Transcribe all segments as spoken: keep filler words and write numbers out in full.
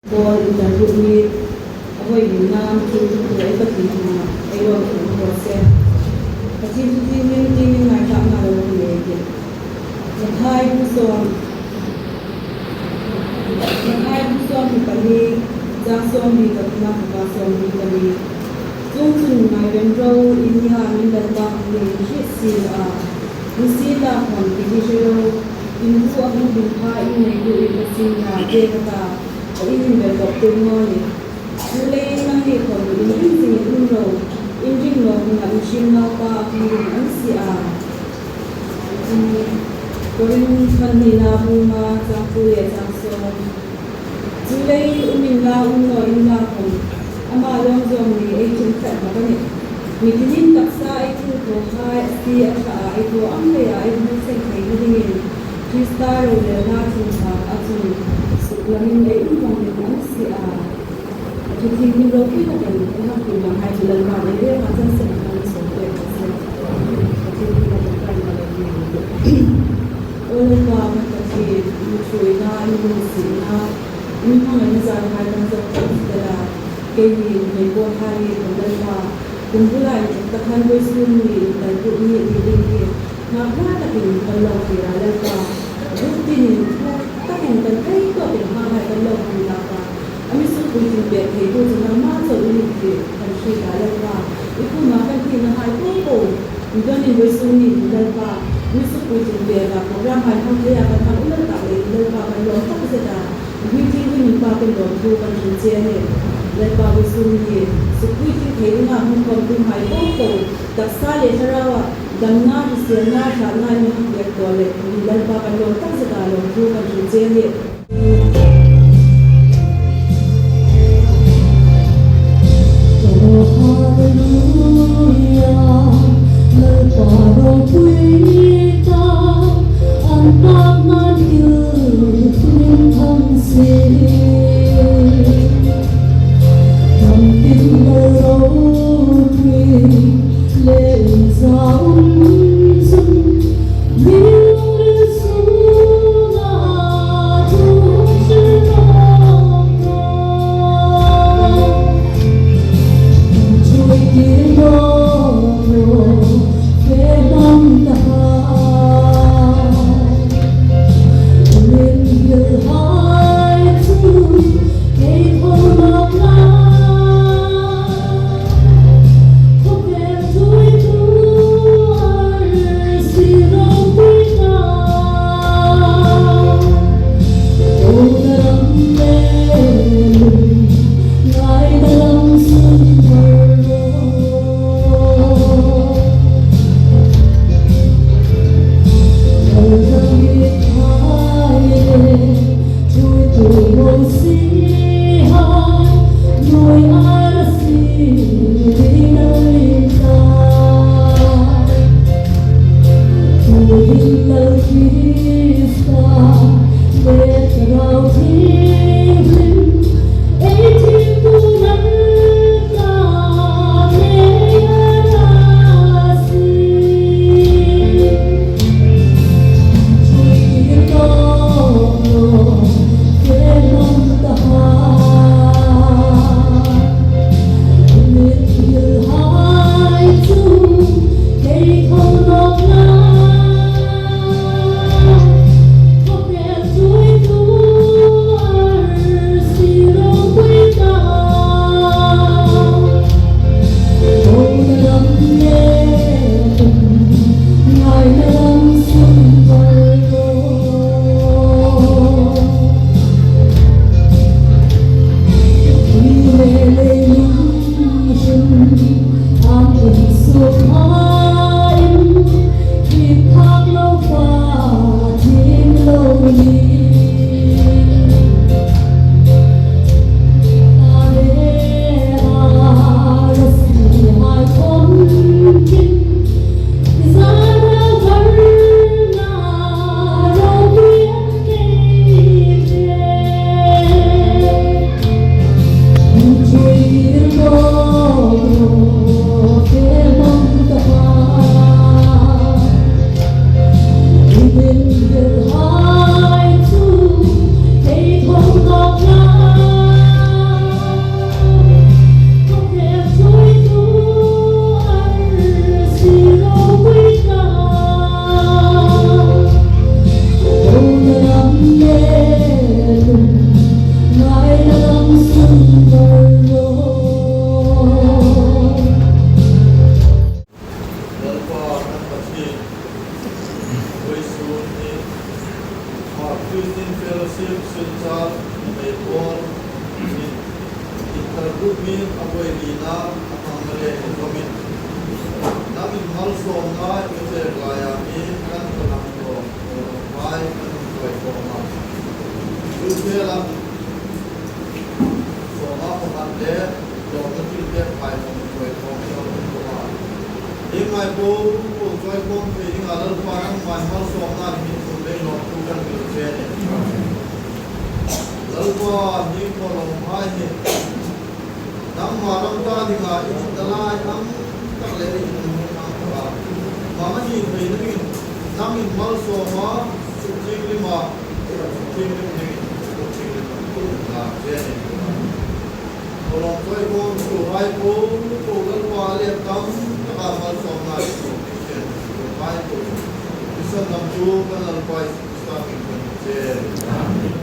Pawl interview ni a voi ni nam thil tu ei ka ti ma ei wan ko se. Ka ti tu ti ni ti ni ngai ta na lo ni ti. Mathai bu sawm. Mathai bu sawm ni pali, chang sawm ni ka na ka sawm ni pali. Chung chung ngai ven ro, in ya min dan ba ni shi si a. Ni si la khom ki ti shi ro. In bu a hung bin pha in nei bu in ka sin ya te ka ta. A in in bel bok te mo ni. Chuleiin nangni khom in ring zing in um ro, in ring lo huna in hriemnaupa a hung ring an si a. Korinth pahnina bung nga chang kuo le chang sawm. Chuleiin um inla um naw inla khom, ama lawm zawng ni ei ṭhin tlat hlak a nih. Mi tinin taksa ei thilthawhai a si a ṭha a, ei thaw ang leia ei hmu seng theina dingin Krista ro le hla chungchang a chun suklamin ei um vong ding an si a. Pathien hlim lo khi ka kan, ei hak tu ma hai chu Lalpa ei ve ma chan sen kan so pe ka se. Pathien hlim lo kan ma lo ni. O Lalpa, kan Pathien, in ṭhuoina, in lungsietna, in hmangaina zan hai kan zuk kan tela. Keini hmeibuothai kan Lalpa, kum bula inthawk ta khan vawisun ni, intalbuk ni, ni ding hi, hma hma takin kan lo tir a Lalpa. Zuk tinin, hma takin kan thei tawkin hmangai kan lo hmang hlak a. A mi suk puitling pek theitu chu nangma chau i nih ti kan hriet a Lalpa. I kuoma kan hnina hai po po, mi danin vawisun ni Lalpa, mi suk puitling pek a program hai hmang theia kan hang um tak leiin Lalpa kan lawm takzet a. Puitling hi min pa kan lawmthu kan hril che a nih. Lalpa vawisun ni suk puitling thei dinga hung khawmtuhai po po, taksa le thlarauah damna, hriselna, hratna in hang pek tawh le, Lalpa kan lawm takzet a, lawmthu kan hril che a nih. Tuhin a buoi dingin a hmang le khawmin, nangin malsawmna i chek laia hin kan thalam tawng, hai kan buoi tawng a. Chu khela sawma pakhat le lawmna thil pek hai kan buoi tawng tawng a. Hi ngai po po chawi khawm thei dinga Lalpa nangma malsawmna hi chun lei lawm thu kan hril che a nih. Lalpa, hi khawlawm hai hi nangma ram ta dinga i chunga lai ang tak le i chunga ang tak a, mamaw ni thei dingin nangin malsawm a, sukthienghlim a, sukthienghlim dingin, sukthienghlim dingin la che a nih. Khawlawm chawi khawm tuhai po po Lalpa le tam taka malsawmna i chunga i chen tuhai po. I san lam chu kan Lalpa Isu Krista hmingin kan che. Amen.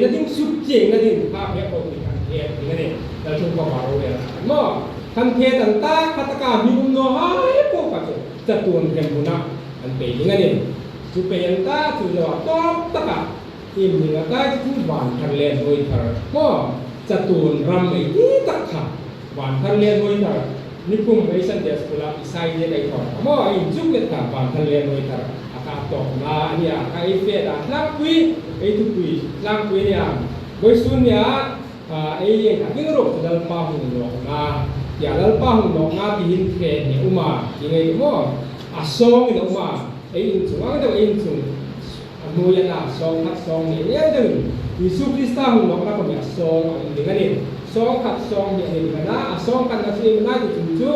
na ding, suk chiengna ding, kha pek po ti khan pek ding a nih. Lal thu khawm a ro le maw. Khan pek an ta, kha taka mi um naw hai po kha chu chatuon hremhmuna an pei ding a nih. Chu pei an ta, chu zoa tawp taka, iem ding a ta chu van thar le hnuoi thar maw. Chatuon ram ei ti tak kha. Van thar le hnuoi thar, nikum ei Sunday School-a Isai le kai thawk a maw, ei inchuk let kha van thar le hnuoi thar. A kha tawpna a nih a, kha ei fe dan tlangpui, ei thupui tlangpui a nih a. Vawisun nia, a, ei ieng kha ding ruok chu Lalpa hung nawkna. Tia Lalpa hung nawkna ti hin fe ni um a, ti ngei maw. A sawng in a um a, ei inchung ang deuh, ei inchung a hnuoi a na, sawng khat sawng hni a ni deuh. Isu Krista hung nawkna khawm hi a sawng a um ding a nih. Sawng khat sawng hni a ni ding a na, a sawng khatna chu iem a na ti chun chu,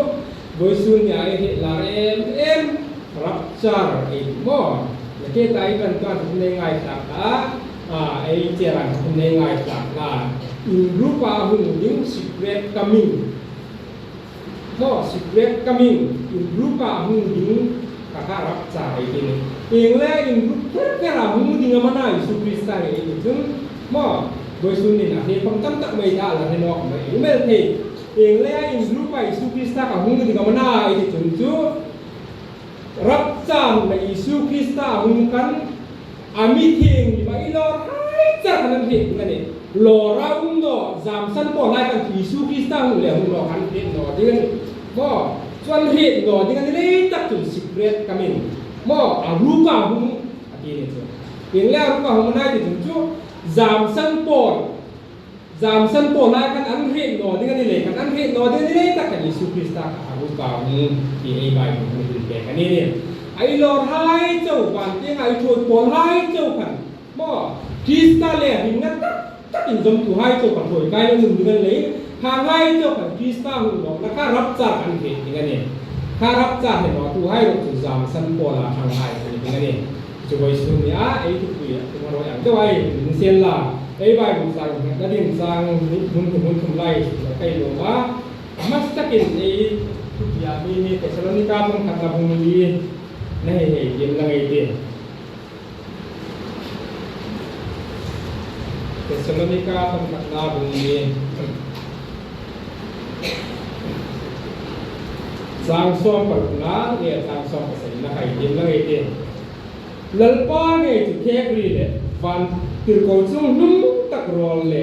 vawisun nia ei hriet lar em em, rapture ei ti maw. Nakie ta ei kan kan hun nei ngai tlak ta, a, ei che ran hun nei ngai tlak ta. Inrukah hung ding, secret coming. Maw, secret coming, inrukah hung ding, kha kha rapture ei ti a nih. Ieng leia inruk kher kher a hung ding am a na Isu Krista hi ei ti chun, maw, vawisun nia hre khawm tam tak mei ta la hre nawk mei um el thei. Ieng leia inrukah Isu Krista kha hung ding am a na ei ti chun chu, rapture hmuna Isu Krista hung khan, a mi thienghlim a, i lawr hai char khan an hriet ding a nih. Lawra um naw, zamsan pawl hai khan Isu Krista hung le hung naw khan hriet naw ding a nih. Maw, chu an hriet naw ding a ni lei tak chun secret coming. Maw, a rukah hung a ti a ni chu. Ieng leia rukah hung am a na ti chun chu, zamsan pawl, zamsan pawl hai khan an hriet naw ding a ni lei, khan an hriet naw ding a ni lei tak khan Isu Krista kha a rukah hung ti ei Bible-in a hril pek a nih. A i lawr hai chau, van tienga i thuoi pawl hai chau khan, maw, Krista le hringna tak tak inzawmtu hai chau khan thuoi kai lo um ding a ni lei, khang hai chau khan Krista hung nawkna kha rapture an hriet ding a nih. Kha rapture hre nawtu hai ruok chu zamsan pawla khang hai an ni ding a nih. Chu vawisun nia ei thupui a tum a ro ang deuh a, ei hril sien la. Ei Bible chang hmuna ding chang hmun thum, hmun thum lai ka hei lawm a. A hmasa takin ei thupuia mi hi Thessalonika bung khatna bung li na hei hei tiem lang ei tih. Thessalonika bung khatna bung li, chang sawm parukna le chang sawm pasarina ka hei tiem lang ei tih. Lalpa ngei chu khek ri le, van tirko chunghnung tak rawl le,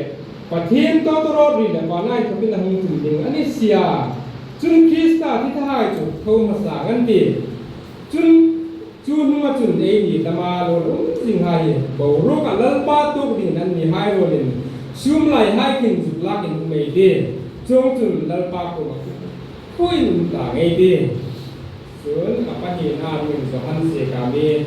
Pathien tawtawrawt ri le vana inthawkin a hung tum ding a ni si a. Chun Krista thi thahai chu tho hmasa ang an tih. Chun chu hnunga chun eini dama lo um zinghai hi boruoka Lalpa tuok dingin an nihai ruolin, sum laihai khin zuk lakin um ei tih. Chuongchun Lalpa kuoma khuoin um ta ngei ei tih. Chun a pahnina min Johan zieka mi.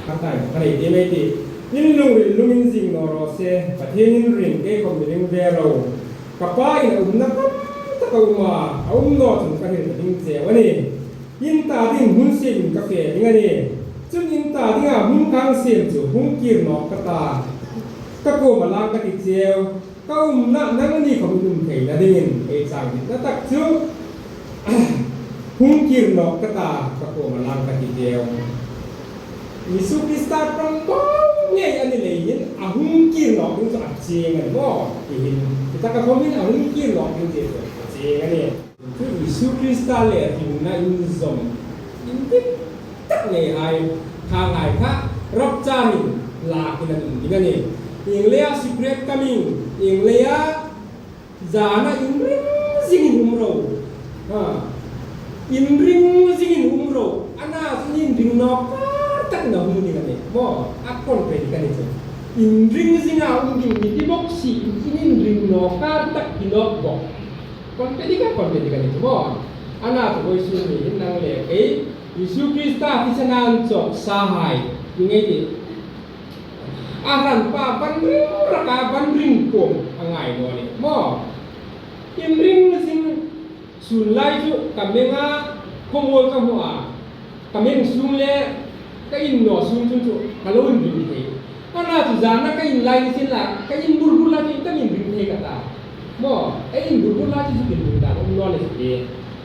Kha tai, kha nei ti mai ti. In lungril lungin zing naw raw se, Pathienin ring, kei khawm mi ring ve ro. Ka Pa in a umna khawm tak a um a, a um naw chun ka hril ta ding cheu a nih. In ta dingin hmun siemin ka fe ding a nih. Chun in ta dinga hmun ka hang siem chu hung kir nawk ka ta, ka kuoma lang ka ti cheu. Ka umna nangni khawm in um theina dingin ei chang ditna tak chu hung kir nawk ka ta, ka kuoma lang ka ti cheu. Isu Krista ṭawngṭai ngei a ni leiin a hung kir nawk ding chu a chieng a ni maw? Ti hin, ti taka khawmin a hung kir nawk ding ti chu a chieng a nih. Chu Isu Krista le hringna inzawm indik tak neihai, khanghai kha rapture-in lakin an um ding a nih. Ieng leia secret coming, ieng leia zana inring zingin um ro. Ha. Inring zingin um ro. Ana chu inring nawk kar takin a hung ding a nih. Maw, a kon pe ding a ni chu. Inring zinga um ding mi ti bok si, in inring nawk kar tak ti nawk bok. Kon pe ding a, kon pe ding a ni chu maw. Ana chu vawisun ni hin nang le kei, Isu Krista thisena an chawk sahai, ti ngei ti. A hranpa van ring raka van ring kuom a ngai naw ni maw. Inring zing, sun lai chu ka menga khawmuol ka hmu a, ka meng sung le ka in naw sung chun chu ka lo inring thei. Ana chu zana ka in lai ni sien la, ka in bur bur la chu in ka inring thei ka ta. Maw, ei in bur bur la chu chu inring ta, um naw le chu ti.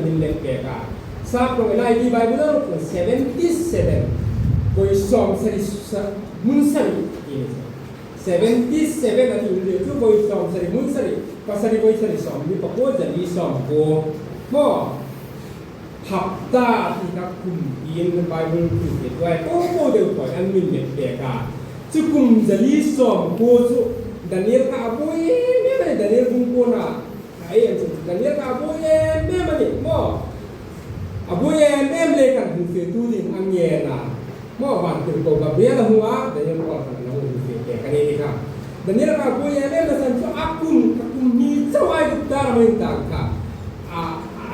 an inlet pek a. Sap rawng lai ti Bible a ruk seventy seven. Voi sawmsari sa, hmun sari. Seventy seven a ti ul chu voi sawmsari hmun sari. Pasari voi sari sawmhni pakuo zali sawmkuo. Maw. Hapta ti kha kum tiin Bible thu te tuai ko ko deu tuai an min let pek a. Chu kum zali sawmkuo chu Daniel kha a buoi em em a ni, Daniel bung kuona. Ei, an chu Daniel kha a buoi em em a ni maw. A buoi em em le kan hung fe tu ding a ngen a. Maw, vantirko Gabriel a hung a, Daniel kuoma khan a hung fe pek a ni ti kha. Daniel kha a buoi em em a san chu a kum, a kum hni chau Aigupta ram a intang kha. A,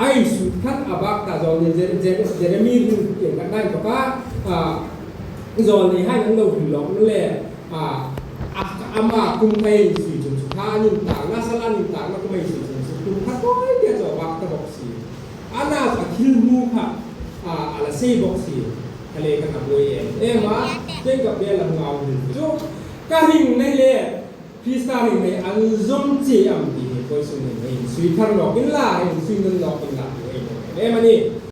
a Isu khan a bak ta zawng ni Jer-, Jer-, Jeremy rin tieng kan nai bawk a, a, zawng ni hai an lo hril lawk le, a, a, ama kum kha insui chun chu kha an intang, a sal an intang, a kum insui chun chu kum kha tawi tia chu a bak ta bawk si. A na a thil hmu kha, a, a la sei bawk si. Kha le khan a buoi em em a, tieng Gabriel a hung a hung chu. Ka hringna le, Krista hringna an zawm che am ti hi, voi sung hin hin sui thar lawk inla, hin sui nun lawk inla, ti hi, em em a ni.